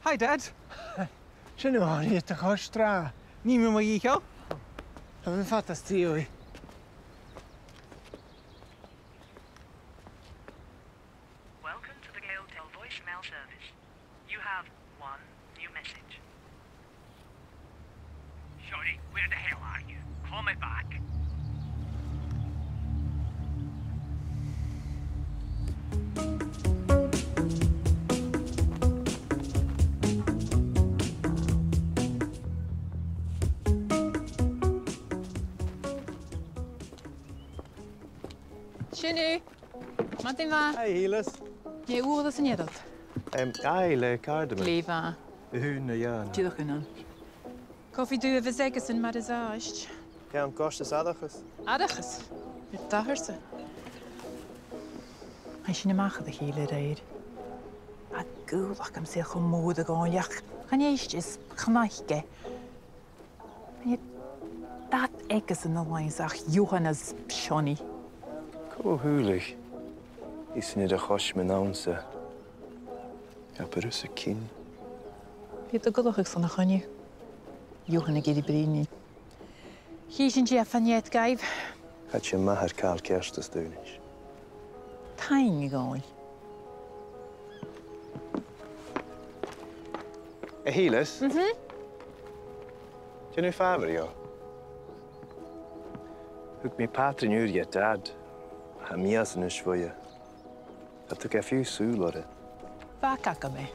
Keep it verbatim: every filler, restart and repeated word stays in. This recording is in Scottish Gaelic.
Hi, Dad. Sin thu, a Mhamaidh, a' coiseachd. Nì mi mo dhìcheall. Tha mi fada às dèidh. Welcome to the Gaeltacht voicemail service. You have one new message. Sorry, where the hell are you? Call me back. Sin thu. Madainn mhath. Hi, a Shìleas. An e uabhas a th' annad? Em, aye, le càrdaman. Glè mhath. A h-aon no dhà. Dìreach aon. Cofaidh tu a bhios aigesan mar as àbhaist. Ceann goirt is aithreachas. Aithreachas? Air d' athair-sa. Tha sinn a-mach air a chèile a-rithist. Tha gaol agamsa air cho mòr a ghabhail, ach chan e a-nis, is chan fhaic e. Chan eil dad aigesan a-riamh ach Johann is Seonaidh. Cò a shaoileadh? Is iad air a choismean annsa. Abair thusa cinn. Bidh iad a' goideachd son a' choinneimh. Johann ag iarraidh bruidhinn. Chì sinn dè tha faighinn dhaibh. Tha e math a bhith a' call ceartas dhaoine. Taing, a Dhòmhnaill. A Shìleas? Mhm. Dè an fàileadh a th' ann? Thug mi pàtraidh ùr do Dhad. Tha mìos a-nis bhuaithe. Tha thu gu fiù sùil oirre. Bha càch agam e.